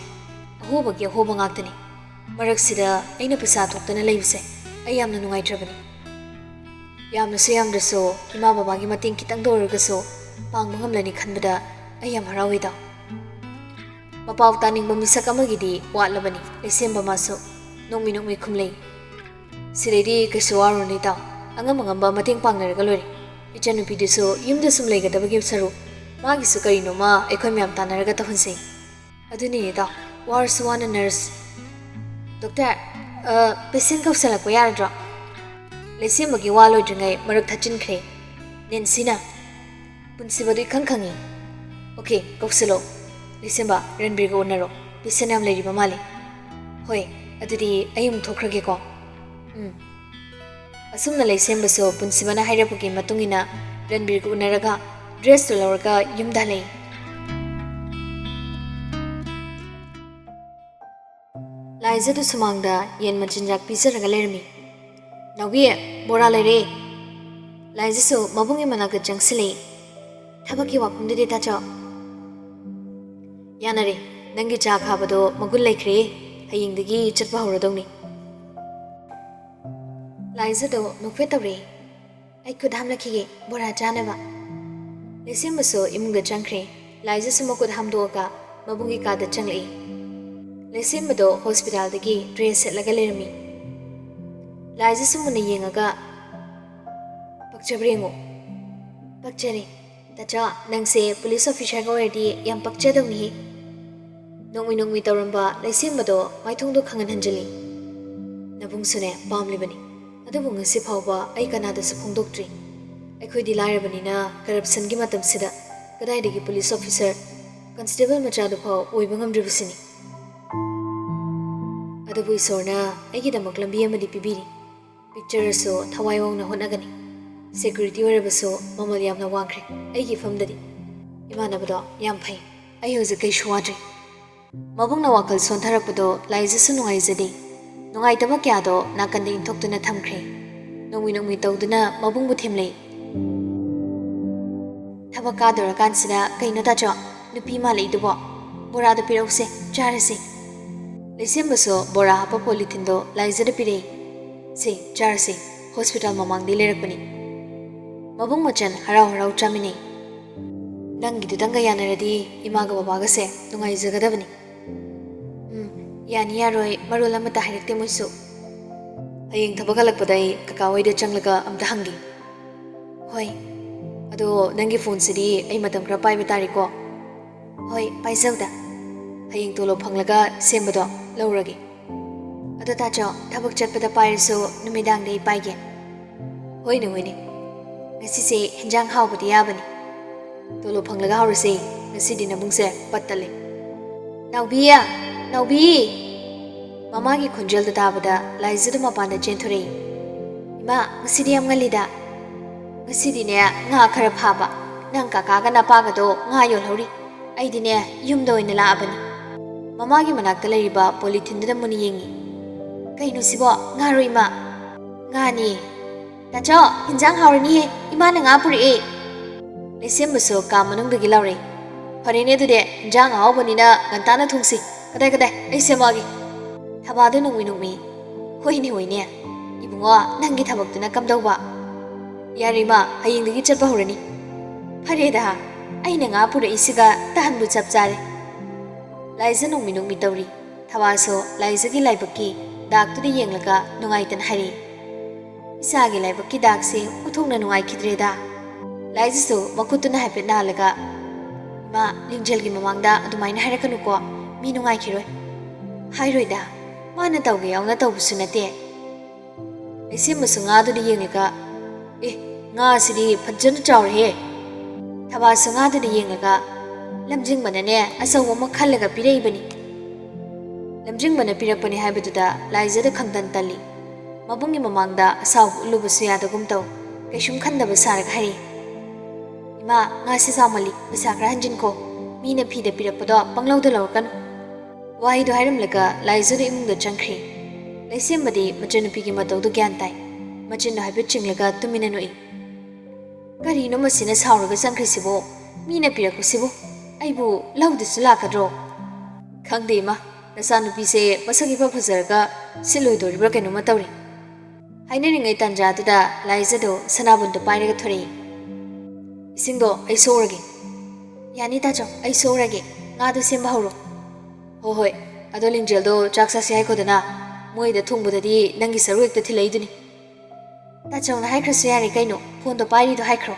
ꯑꯍꯣꯕꯒꯤ ꯑꯍꯣꯕ ꯉꯥꯛꯇꯅꯤ꯫ ꯃꯔꯛꯁꯤꯗ ꯑꯩꯅ ꯄꯩꯁꯥ ꯊꯣꯛꯇꯅ ꯂꯩꯕꯁꯦ ꯑꯩ ꯌꯥꯝꯅ ꯅꯨꯡꯉꯥꯏꯇ꯭ꯔꯕꯅꯤ꯫ ꯌꯥꯝꯅꯁꯨ ꯌꯥꯝꯗ꯭ꯔꯁꯨ ꯏꯃꯥ ꯕꯕꯥꯒꯤ ꯃꯇꯦꯡ ꯈꯤꯇꯪꯗ ꯑꯣꯏꯔꯒꯁꯨ ꯄꯥꯡꯕ ꯉꯝꯂꯅꯤ ꯈꯟꯕꯗ ꯑꯩ ꯌꯥꯝ ꯍꯔꯥꯎꯏ ꯏꯇꯥꯎ꯫ ꯃꯄꯥꯎ ꯇꯥꯅꯤꯡꯕ ꯃꯤꯁꯛ ꯑꯃꯒꯤꯗꯤ ꯋꯥꯠꯂꯕꯅꯤ ꯂꯩꯁꯦꯝꯕ ꯃꯥꯁꯨ꯫ ꯅꯣꯛꯃꯤ ꯅꯣꯛꯃꯤ ꯈꯨꯝꯂꯩ꯫ ꯁꯤꯗꯩꯗꯤ ꯀꯩꯁꯨ ꯋꯥꯔꯨꯅꯨ ꯏꯇꯥꯎ꯫ ꯑꯉꯝ ꯑꯉꯝꯕ ꯃꯇꯦꯡ ꯄꯥꯡꯅꯔꯒ ꯂꯣꯏꯔꯦ꯫ ꯏꯆꯟꯅꯨꯄꯤꯗꯨꯁꯨ ꯌꯨꯝꯗ ꯁꯨꯝ ꯂꯩꯒꯗꯕꯒꯤ ꯁꯔꯨꯛ ꯃꯥꯒꯤꯁꯨ ꯀꯔꯤꯅꯣꯃ ꯑꯩꯈꯣꯏ ꯃꯌꯥꯝ ꯇꯥꯟꯅꯔꯒ ꯇꯧꯍꯟꯁꯦ꯫ ꯑꯗꯨꯅꯤꯅꯦ ꯏꯇꯥꯎ, ꯋꯥꯔꯁꯨ ꯋꯥꯅ ꯅꯔꯁ꯫ ꯗꯣꯛꯇꯔ, ꯑ, ꯄꯦꯁꯦꯟ ꯀꯧꯁꯜꯂꯛꯄ ꯌꯥꯔꯗ꯭ꯔꯣ? ꯂꯩꯁꯦꯝꯕꯒꯤ ꯋꯥ ꯂꯣꯏꯗ꯭ꯔꯤꯉꯩ ꯃꯔꯛ ꯊꯠꯆꯤꯟꯈ꯭ꯔꯦ ꯅꯦꯟꯁꯤꯅ꯫ ꯄꯨꯟꯁꯤꯕꯗꯨ ꯏꯈꯪ ꯈꯪꯉꯤ꯫ ꯑꯣꯀꯦ, ꯀꯧꯁꯤꯜꯂꯣ꯫ ꯂꯩꯁꯦꯝꯕ, ꯔꯟꯕꯤꯔꯒ ꯎꯅꯔꯣ꯫ ꯄꯦꯁꯦꯟ ꯌꯥꯝ ꯂꯩꯔꯤꯕ ꯃꯥꯜꯂꯤ꯫ ꯍꯣꯏ, ꯑꯗꯨꯗꯤ ꯑꯩ ꯑꯃꯨꯛ ꯊꯣꯛꯈ꯭ꯔꯒꯦꯀꯣ꯫ ꯎꯝ꯫ ꯑꯁꯨꯝꯅ ꯂꯩꯁꯦꯝꯕꯁꯨ ꯄꯨꯟꯁꯤꯕꯅ ꯍꯥꯏꯔꯛꯄꯒꯤ ꯃꯇꯨꯡ ꯏꯟꯅ ꯔꯟꯕꯤꯔꯒ ꯎꯅꯔꯒ ꯗ꯭ꯔꯦꯁꯇꯨ ꯂꯧꯔꯒ ꯌꯨꯝꯗ ꯍꯜꯂꯛꯏ꯫ ꯂꯥꯏꯖꯗꯨ ꯁꯨꯃꯥꯡꯗ ꯌꯦꯟ ꯃꯆꯤꯟꯖꯥꯛ ꯄꯤꯖꯔꯒ ꯂꯩꯔꯝꯃꯤ꯫ "ꯅꯥꯎꯕꯤ, ꯕꯣꯔꯥ ꯂꯩꯔꯦ꯫" ꯂꯥꯏꯖꯁꯨ ꯃꯕꯨꯡꯒꯤ ꯃꯅꯥꯛꯇ ꯆꯪꯁꯤꯜꯂꯛꯏ꯫ "ꯊꯕꯛꯀꯤ ꯋꯥꯐꯝꯗꯨꯗꯤ ꯇꯥꯆꯧ?" "ꯌꯥꯅꯔꯦ, ꯅꯪꯒꯤ ꯆꯥ ꯈꯥꯕꯗꯣ ꯃꯒꯨꯟ ꯂꯩꯈ꯭ꯔꯦ꯫ ꯍꯌꯦꯡꯗꯒꯤ ꯆꯠꯄ ꯍꯧꯔꯗꯧꯅꯤ꯫" ꯂꯥꯏꯖꯗꯣ ꯅꯣꯛꯐꯦꯠ ꯇꯧꯔꯛꯏ꯫ "ꯑꯩ ꯈꯨꯠ ꯍꯥꯝꯂꯛꯈꯤꯒꯦ, ꯕꯣꯔꯥ ꯆꯥꯅꯕ꯫" ꯂꯩꯁꯦꯝꯕꯁꯨ ꯏꯃꯨꯡꯗ ꯆꯪꯈ꯭ꯔꯦ꯫ ꯂꯥꯏꯖꯁꯨ ꯃꯈꯨꯠ ꯍꯥꯝꯗꯣꯛꯑꯒ ꯃꯕꯨꯡꯒꯤ ꯀꯥꯗ ꯆꯪꯂꯛꯏ꯫ ꯂꯩꯁꯦꯝꯕꯗꯣ ꯍꯣꯁꯄꯤꯇꯥꯜꯗꯒꯤ ꯗ꯭ꯔꯦꯁ ꯁꯦꯠꯂꯒ ꯂꯩꯔꯝꯃꯤ꯫ ꯂꯥꯏꯖꯁꯨ ꯃꯨꯟꯅ ꯌꯦꯡꯉꯒ, "ꯄꯛꯆꯕ꯭ꯔꯥ ꯌꯦꯡꯉꯨ꯫" "ꯄꯛꯆꯔꯦ꯫ ꯇꯥꯆꯧ, ꯅꯪꯁꯦ ꯄꯨꯂꯤꯁ ꯑꯣꯐꯤꯁꯥꯔꯒ ꯑꯣꯏꯔꯗꯤ ꯌꯥꯝ ꯄꯛꯆꯗꯧꯅꯤꯍꯦ꯫" ꯅꯣꯡꯃꯤ ꯅꯣꯡꯃꯤ ꯇꯧꯔꯝꯕ ꯂꯩꯁꯦꯝꯕꯗꯣ ꯃꯥꯏꯊꯣꯡꯗꯣ ꯈꯪꯍꯟ ꯍꯟꯖꯤꯜꯂꯤ꯫ "ꯅꯕꯨꯡꯁꯨꯅꯦ ꯄꯥꯝꯂꯤꯕꯅꯤ, ꯑꯗꯨꯕꯨ ꯉꯁꯤ ꯐꯥꯎꯕ ꯑꯩ ꯀꯅꯥꯗꯁꯨ ꯐꯣꯡꯗꯣꯛꯇ꯭ꯔꯤ꯫ ꯑꯩꯈꯣꯏꯗꯤ ꯂꯥꯏꯔꯕꯅꯤꯅ ꯀꯔꯞꯁꯟꯒꯤ ꯃꯇꯝꯁꯤꯗ ꯀꯗꯥꯏꯗꯒꯤ ꯄꯨꯂꯤꯁ ꯑꯣꯐꯤꯁꯥꯔ? ꯀꯟꯁꯇꯦꯕꯜ ꯃꯆꯥꯗꯨꯐꯥꯎ ꯑꯣꯏꯕ ꯉꯝꯗ꯭ꯔꯤꯕꯁꯤꯅꯤ꯫ ꯑꯗꯨꯕꯨ ꯏꯁꯣꯔꯅ ꯑꯩꯒꯤꯗꯃꯛ ꯂꯝꯕꯤ ꯑꯃꯗꯤ ꯄꯤꯕꯤꯔꯤ꯫ ꯄꯤꯛꯆꯔꯁꯨ ꯊꯋꯥꯏ ꯌꯥꯎꯅ ꯍꯣꯠꯅꯒꯅꯤ꯫ ꯁꯦꯀ꯭ꯌꯨꯔꯤꯇꯤ ꯑꯣꯏꯔꯕꯁꯨ ꯃꯃꯜ ꯌꯥꯝꯅ ꯋꯥꯡꯈ꯭ꯔꯦ ꯑꯩꯒꯤ ꯏꯐꯝꯗꯗꯤ꯫ ꯏꯃꯥꯟꯅꯕꯗꯣ ꯌꯥꯝ ꯐꯩ꯫ ꯑꯩ ꯍꯧꯖꯤꯛ ꯀꯩꯁꯨ ꯋꯥꯗ꯭ꯔꯤ꯫ ꯃꯕꯨꯡꯅ ꯋꯥꯈꯜ ꯁꯣꯟꯊꯔꯛꯄꯗꯣ ꯂꯥꯏꯖꯁꯨ ꯅꯨꯡꯉꯥꯏꯖꯗꯦ꯫ ꯅꯨꯡꯉꯥꯏꯇꯕ ꯀꯌꯥꯗꯣ ꯅꯥꯀꯟꯗ ꯏꯟꯊꯣꯛꯇꯨꯅ ꯊꯝꯈ꯭ꯔꯦ꯫ ꯅꯣꯡꯃꯤ ꯅꯣꯡꯃꯤ ꯇꯧꯗꯨꯅ ꯃꯕꯨꯡꯕꯨ ꯊꯦꯝꯂꯦ꯫ ꯊꯕꯛ ꯀꯥꯗꯧꯔꯀꯥꯟꯁꯤꯗ ꯀꯩꯅꯣ ꯇꯥꯆꯣ? ꯅꯨꯄꯤ ꯃꯥꯜꯂꯛꯏꯗꯨꯕꯣ? ꯕꯣꯔꯥꯗꯣ ꯄꯤꯔꯛꯎꯁꯦ, ꯆꯥꯔꯁꯦ꯫ ꯂꯩꯁꯦꯝꯕꯁꯨ ꯕꯣꯔꯥ ꯍꯥꯞꯄ ꯄꯣꯂꯤꯊꯤꯟꯗꯣ ꯂꯥꯏꯖꯗ ꯄꯤꯔꯛꯏ꯫ "ꯁꯦ, ꯆꯥꯔꯁꯦ, ꯍꯣꯁꯄꯤꯇꯥꯜ ꯃꯃꯥꯡꯗꯩ ꯂꯩꯔꯛꯄꯅꯤ꯫" ꯃꯕꯨꯡ ꯃꯆꯟ ꯍꯔꯥꯎ ꯍꯔꯥꯎ ꯆꯥꯃꯤꯟꯅꯩ꯫ "ꯅꯪꯒꯤꯗꯨꯗꯪꯒ ꯌꯥꯅꯔꯗꯤ ꯏꯃꯥꯒ ꯕꯕꯥꯒꯁꯦ ꯅꯨꯡꯉꯥꯏꯖꯒꯗꯕꯅꯤ꯫" "ꯎꯝ, ꯌꯥꯅꯤ ꯌꯥꯔꯣꯏ ꯃꯔꯣꯜ ꯑꯃꯠꯇ ꯍꯥꯏꯔꯛꯇꯦ ꯃꯣꯏꯁꯨ꯫ ꯍꯌꯦꯡ ꯊꯕꯛ ꯍꯜꯂꯛꯄꯗ ꯑꯩ ꯀꯀꯥ ꯍꯣꯏꯗ ꯆꯪꯂꯒ ꯑꯝꯇ ꯍꯪꯒꯦ꯫" "ꯍꯣꯏ꯫ ꯑꯗꯣ ꯅꯪꯒꯤ ꯐꯣꯟꯁꯤꯗꯤ ꯑꯩ ꯃꯇꯝ ꯈꯔ ꯄꯥꯏꯕ ꯇꯥꯔꯦꯀꯣ꯫" "ꯍꯣꯏ, ꯄꯥꯏꯖꯧꯗ꯫ ꯍꯌꯦꯡ ꯇꯣꯂꯣꯞ ꯐꯪꯂꯒ ꯁꯦꯝꯕꯗꯣ ꯂꯧꯔꯒꯦ꯫ ꯑꯗꯣ ꯇꯥꯆꯧ, ꯊꯕꯛ ꯆꯠꯄꯗ ꯄꯥꯏꯔꯁꯨ ꯅꯨꯃꯤꯗꯥꯡꯗ ꯑꯩ ꯄꯥꯏꯒꯦ꯫" "ꯍꯣꯏꯅꯦ, ꯍꯣꯏꯅꯦ꯫ ꯉꯁꯤꯁꯦ ꯍꯦꯟꯖꯥꯡ ꯍꯥꯎꯕꯗꯤ ꯌꯥꯕꯅꯤ꯫ ꯇꯣꯂꯣꯞ ꯐꯪꯂꯒ ꯍꯥꯎꯔꯁꯦ꯫ ꯉꯁꯤꯗꯤ ꯅꯕꯨꯡꯁꯦ ꯄꯠꯇꯜꯂꯦ꯫" "ꯅꯥꯎꯕꯤ! ꯅꯥꯎꯕꯤ!" ꯃꯃꯥꯒꯤ ꯈꯣꯟꯖꯦꯜꯗꯨ ꯇꯥꯕꯗ ꯂꯥꯏꯖꯗꯨ ꯃꯄꯥꯟꯗ ꯆꯦꯟꯊꯣꯔꯛꯏ꯫ "ꯏꯃꯥ, ꯉꯁꯤꯗꯤ ꯌꯥꯝ ꯉꯜꯂꯤꯗ꯫ ꯉꯁꯤꯗꯤꯅꯦ ꯉꯥ ꯈꯔ ꯐꯥꯕ꯫ ꯅꯪ ꯀꯀꯥꯒ ꯅꯄꯥꯒꯗꯣ ꯉꯥ ꯌꯣꯜꯍꯧꯔꯤ꯫ ꯑꯩꯗꯤꯅꯦ ꯌꯨꯝꯗ ꯑꯣꯏꯅ ꯂꯥꯛꯑꯕꯅꯤ꯫" ꯃꯃꯥꯒꯤ ꯃꯅꯥꯛꯇ ꯂꯩꯔꯤꯕ ꯄꯣꯂꯤꯊꯤꯟꯗꯨꯗ ꯃꯨꯟꯅ ꯌꯦꯡꯉꯤ꯫ "ꯀꯩꯅꯣ ꯁꯤꯕꯣ? ꯉꯥꯔꯣ ꯏꯃꯥ?" "ꯉꯥꯅꯤ꯫ ꯇꯥꯆꯧ, ꯍꯤꯟꯖꯥꯡ ꯍꯥꯎꯔꯅꯤꯌꯦ, ꯏꯃꯥꯅ ꯉꯥ ꯄꯨꯔꯛꯑꯦ꯫" ꯂꯩꯁꯦꯝꯕꯁꯨ ꯀꯥ ꯃꯅꯨꯡꯗꯒꯤ ꯂꯥꯎꯔꯛꯏ꯫ "ꯐꯔꯦꯅꯦ ꯑꯗꯨꯗꯤ, ꯍꯤꯟꯖꯥꯡ ꯑꯍꯥꯎꯕꯅꯤꯅ ꯉꯟꯇꯥꯅ ꯊꯣꯡꯁꯤ꯫ ꯀꯗꯥꯏ, ꯀꯗꯥꯏ, ꯑꯩ ꯁꯦꯝꯃꯛꯑꯒꯦ꯫" ꯊꯕꯥꯗꯨ ꯅꯣꯡꯃꯤ ꯅꯣꯡꯃꯤ꯫ "ꯍꯣꯏꯅꯦ, ꯍꯣꯏꯅꯦ꯫ ꯏꯕꯨꯡꯉꯣ, ꯅꯪꯒꯤ ꯊꯕꯛꯇꯨꯅ ꯀꯝꯗꯧꯕ?" "ꯌꯥꯔꯦ ꯏꯃꯥ, ꯍꯌꯦꯡꯗꯒꯤ ꯆꯠꯄ ꯍꯧꯔꯅꯤ꯫" "ꯐꯔꯦꯗ, ꯑꯩꯅ ꯉꯥ ꯄꯨꯔꯛꯏꯁꯤꯒ ꯇꯍꯟꯕꯨ ꯆꯞ ꯆꯥꯔꯦ꯫" ꯂꯥꯏꯖ ꯅꯣꯡꯃꯤ ꯅꯣꯡꯃꯤ ꯇꯧꯔꯤ꯫ ꯊꯕꯥꯁꯨ ꯂꯥꯏꯖꯒꯤ ꯂꯥꯏꯕꯛꯀꯤ ꯗꯥꯛꯇꯨꯗ ꯌꯦꯡꯂꯒ ꯅꯨꯡꯉꯥꯏꯇꯅ ꯍꯥꯏꯔꯛꯏ꯫ "ꯏꯆꯥꯒꯤ ꯂꯥꯏꯕꯛꯀꯤ ꯗꯥꯛꯁꯦ ꯎꯊꯣꯛꯅ ꯅꯨꯡꯉꯥꯏꯈꯤꯗ꯭ꯔꯦꯗ꯫" ꯂꯥꯏꯖꯁꯨ ꯃꯈꯨꯠꯇꯨꯅ ꯍꯥꯏꯐꯦꯠ ꯅꯥꯜꯂꯒ, "ꯏꯃꯥ, ꯂꯤꯡꯖꯦꯜꯒꯤ ꯃꯃꯥꯡꯗ ꯑꯗꯨꯃꯥꯏꯅ ꯍꯥꯏꯔꯛꯀꯅꯨꯀꯣ, ꯃꯤ ꯅꯨꯡꯉꯥꯏꯈꯤꯔꯣꯏ꯫" "ꯍꯥꯏꯔꯣꯏꯗ, ꯃꯥꯅ ꯇꯧꯒꯦ ꯌꯥꯎꯅ ꯇꯧꯕꯁꯨ ꯅꯠꯇꯦ꯫" ꯂꯩꯁꯦꯝꯕꯁꯨ ꯉꯥꯗꯨꯗ ꯌꯦꯡꯂꯒ, "ꯑꯦ, ꯉꯥꯁꯤꯗꯤ ꯐꯖꯅ ꯆꯥꯎꯔꯦꯍꯦ꯫" ꯊꯕꯥꯁꯨ ꯉꯥꯗꯨꯗ ꯌꯦꯡꯂꯒ, ꯂꯝꯖꯤꯡꯕꯅꯅꯦ ꯑꯆꯧꯕ ꯑꯃ ꯈꯜꯂꯒ ꯄꯤꯔꯛꯏꯕꯅꯤ꯫ ꯂꯝꯖꯤꯡꯕꯅ ꯄꯤꯔꯛꯄꯅꯤ ꯍꯥꯏꯕꯗꯨꯗ ꯂꯥꯏꯖꯗ ꯈꯪꯇꯟ ꯇꯜꯂꯤ꯫ ꯃꯕꯨꯡꯒꯤ ꯃꯃꯥꯡꯗ ꯑꯁꯥꯎꯕ ꯎꯠꯂꯨꯕꯁꯨ ꯌꯥꯗꯒꯨꯝ ꯇꯧ꯫ ꯀꯩꯁꯨꯝ ꯈꯟꯗꯕ ꯁꯥꯔꯒ ꯍꯥꯏꯔꯛꯏ, "ꯏꯃꯥ, ꯉꯥꯁꯦ ꯆꯥꯎꯃꯜꯂꯤ, ꯄꯩꯁꯥ ꯈꯔ ꯍꯟꯖꯤꯟꯈꯣ꯫ ꯃꯤꯅ ꯐꯤꯗ ꯄꯤꯔꯛꯄꯗꯣ ꯄꯪꯂꯧꯗ ꯂꯧꯔꯛꯀꯅꯨ"꯫ ꯋꯥꯍꯩꯗꯣ ꯍꯥꯏꯔꯝꯂꯒ ꯂꯥꯏꯖꯗ ꯏꯃꯨꯡꯗ ꯆꯪꯈ꯭ꯔꯦ꯫ ꯂꯩꯁꯦꯝꯕꯗꯤ ꯃꯆꯟꯅꯨꯄꯤꯒꯤ ꯃꯇꯧꯗꯨ ꯒ꯭ꯌꯥꯟ ꯇꯥꯏ꯫ ꯃꯆꯤꯟꯗꯣ ꯍꯥꯏꯐꯦꯠ ꯆꯤꯡꯂꯒ ꯇꯨꯃꯤꯟꯅ ꯅꯣꯛꯏ꯫ "ꯀꯔꯤꯅꯣ ꯃꯁꯤꯅ ꯁꯥꯎꯔꯒ ꯆꯪꯈ꯭ꯔꯤꯁꯤꯕꯣ? ꯃꯤꯅ ꯄꯤꯔꯛꯄꯁꯤꯕꯨ ꯑꯩꯕꯨ ꯂꯧꯗꯨꯁꯨ ꯂꯥꯛꯀꯗ꯭ꯔꯣ?" "ꯈꯪꯗꯦ ꯏꯃꯥ, ꯅꯆꯥꯅꯨꯄꯤꯁꯦ ꯃꯁꯛ ꯏꯐ ꯐꯖꯔꯒ ꯁꯤꯠꯂꯣꯏꯗꯣꯔꯤꯕ꯭ꯔꯥ ꯀꯩꯅꯣꯝꯃ ꯇꯧꯔꯤ"꯫ ꯍꯥꯏꯅꯔꯤꯉꯩ ꯇꯥꯟꯖꯥꯗꯨꯗ ꯂꯥꯏꯖꯗꯣ ꯁꯅꯥꯕꯨꯟꯗꯣ ꯄꯥꯏꯔꯒ ꯊꯣꯔꯛꯏ꯫ "ꯏꯁꯤꯡꯗꯣ ꯑꯩ ꯁꯣꯛꯎꯔꯒꯦ"꯫ "ꯌꯥꯅꯤ ꯇꯥꯆꯧ, ꯑꯩ ꯁꯣꯛꯎꯔꯒꯦ꯫ ꯉꯥꯗꯣ ꯁꯦꯝꯕ ꯍꯧꯔꯣ"꯫ "ꯍꯣ ꯍꯣꯏ, ꯑꯗꯣ ꯂꯤꯡꯖꯦꯜꯗꯣ ꯆꯥꯛ ꯆꯥꯁꯤ ꯍꯥꯏꯈꯣꯗꯅ꯫ ꯃꯣꯏꯗ ꯊꯨꯡꯕꯗꯗꯤ ꯅꯪꯒꯤ ꯁꯔꯨꯛ ꯍꯦꯛꯇ ꯊꯤꯜꯂꯛꯏꯗꯨꯅꯤ"꯫ "ꯇꯥꯆꯧꯅ ꯍꯥꯏꯈ꯭ꯔꯁꯨ ꯌꯥꯔꯦ ꯀꯩꯅꯣ, ꯐꯣꯟꯗꯣ ꯄꯥꯏꯔꯤꯗꯣ ꯍꯥꯏꯈ꯭ꯔꯣ"꯫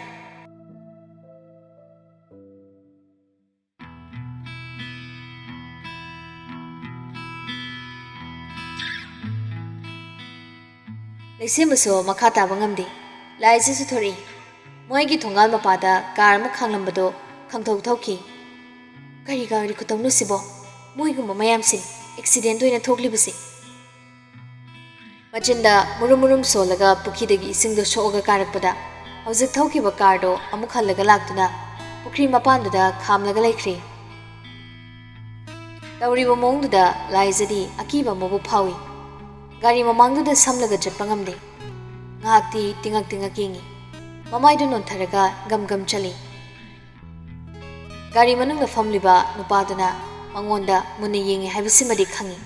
ꯂꯩꯁꯦꯝꯕꯁꯨ ꯃꯈꯥ ꯇꯥꯕ ꯉꯝꯗꯦ꯫ ꯂꯥꯏꯖꯁꯨ ꯊꯣꯔꯛꯏ꯫ ꯃꯣꯏꯒꯤ ꯊꯣꯡꯒꯥꯜ ꯃꯄꯥꯗ ꯀꯥꯔ ꯑꯃ ꯈꯥꯡꯂꯝꯕꯗꯣ ꯈꯪꯊꯧ ꯊꯧꯈꯤ꯫ "ꯀꯔꯤ ꯒꯥꯔꯤ ꯈꯨꯇꯧꯅꯣ ꯁꯤꯕꯣ? ꯃꯣꯏꯒꯨꯝꯕ ꯃꯌꯥꯝꯁꯦ ꯑꯦꯛꯁꯤꯗꯦꯟ ꯑꯣꯏꯅ ꯊꯣꯛꯂꯤꯕꯁꯦ"꯫ ꯃꯆꯤꯟꯗ ꯃꯨꯔꯨꯝ ꯃꯨꯔꯨꯝ ꯁꯣꯜꯂꯒ ꯄꯨꯈ꯭ꯔꯤꯗꯒꯤ ꯏꯁꯤꯡꯗꯣ ꯁꯣꯛꯑꯒ ꯀꯥꯔꯛꯄꯗ, ꯍꯧꯖꯤꯛ ꯊꯧꯈꯤꯕ ꯀꯥꯔꯗꯣ ꯑꯃꯨꯛ ꯍꯜꯂꯒ ꯂꯥꯛꯇꯨꯅ ꯄꯨꯈ꯭ꯔꯤ ꯃꯄꯥꯟꯗꯨꯗ ꯈꯥꯝꯂꯒ ꯂꯩꯈ꯭ꯔꯦ꯫ ꯇꯧꯔꯤꯕ ꯃꯑꯣꯡꯗꯨꯗ ꯂꯥꯏꯖꯗꯤ ꯑꯀꯤꯕ ꯑꯃꯕꯨ ꯐꯥꯎꯏ꯫ ꯒꯥꯔꯤ ꯃꯃꯥꯡꯗꯨꯗ ꯁꯝꯂꯒ ꯆꯠꯄ ꯉꯝꯗꯦ꯫ ꯉꯥꯏꯍꯥꯛꯇꯤ ꯇꯤꯉꯛ ꯇꯤꯉꯛ ꯌꯦꯡꯉꯤ꯫ ꯃꯃꯥꯏꯗꯨ ꯅꯣꯟꯊꯔꯒ ꯒꯝ ꯒꯝ ꯆꯠꯂꯤ꯫ ꯒꯥꯔꯤ ꯃꯅꯨꯡꯗ ꯐꯝꯂꯤꯕ ꯅꯨꯄꯥꯗꯨꯅ ꯃꯉꯣꯟꯗ ꯃꯨꯟꯅ ꯌꯦꯡꯉꯤ ꯍꯥꯏꯕꯁꯤꯃꯗꯤ ꯈꯪꯉꯤ,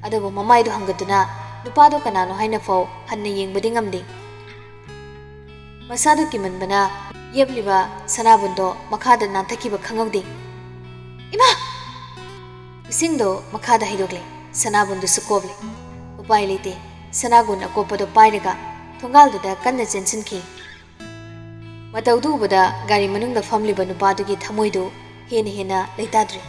ꯑꯗꯨꯕꯨ ꯃꯃꯥꯏꯗꯨ ꯍꯪꯒꯠꯇꯨꯅ ꯅꯨꯄꯥꯗꯨ ꯀꯅꯥꯅꯣ ꯍꯥꯏꯅ ꯐꯥꯎ ꯍꯟꯅ ꯌꯦꯡꯕꯗꯤ ꯉꯝꯗꯦ꯫ ꯃꯁꯥꯗꯨ ꯀꯤꯃꯟꯕꯅ ꯌꯦꯞꯂꯤꯕ ꯁꯅꯥꯕꯨꯟꯗꯣ ꯃꯈꯥꯗ ꯅꯥꯟꯊꯈꯤꯕ ꯈꯪꯍꯧꯗꯦ꯫ "ꯏꯃꯥ!" ꯏꯁꯤꯡꯗꯣ ꯃꯈꯥꯗ ꯍꯩꯗꯣꯛꯂꯦ꯫ ꯁꯅꯥꯕꯨꯟꯗꯨꯁꯨ ꯀꯣꯞꯂꯦ꯫ ꯎꯄꯥꯏ ꯂꯩꯇꯦ꯫ ꯁꯅꯥꯕꯨꯟ ꯑꯀꯣꯞꯄꯗꯣ ꯄꯥꯏꯔꯒ ꯊꯣꯡꯒꯥꯜꯗꯨꯗ ꯀꯟꯅ ꯆꯦꯟꯁꯤꯟꯈꯤ꯫ ꯃꯇꯧꯗꯨ ꯎꯕꯗ ꯒꯥꯔꯤ ꯃꯅꯨꯡꯗ ꯐꯝꯂꯤꯕ ꯅꯨꯄꯥꯗꯨꯒꯤ ꯊꯃꯣꯏꯗꯨ ꯍꯦꯟꯅ ꯍꯦꯟꯅ ꯂꯩꯇꯥꯗ꯭ꯔꯦ꯫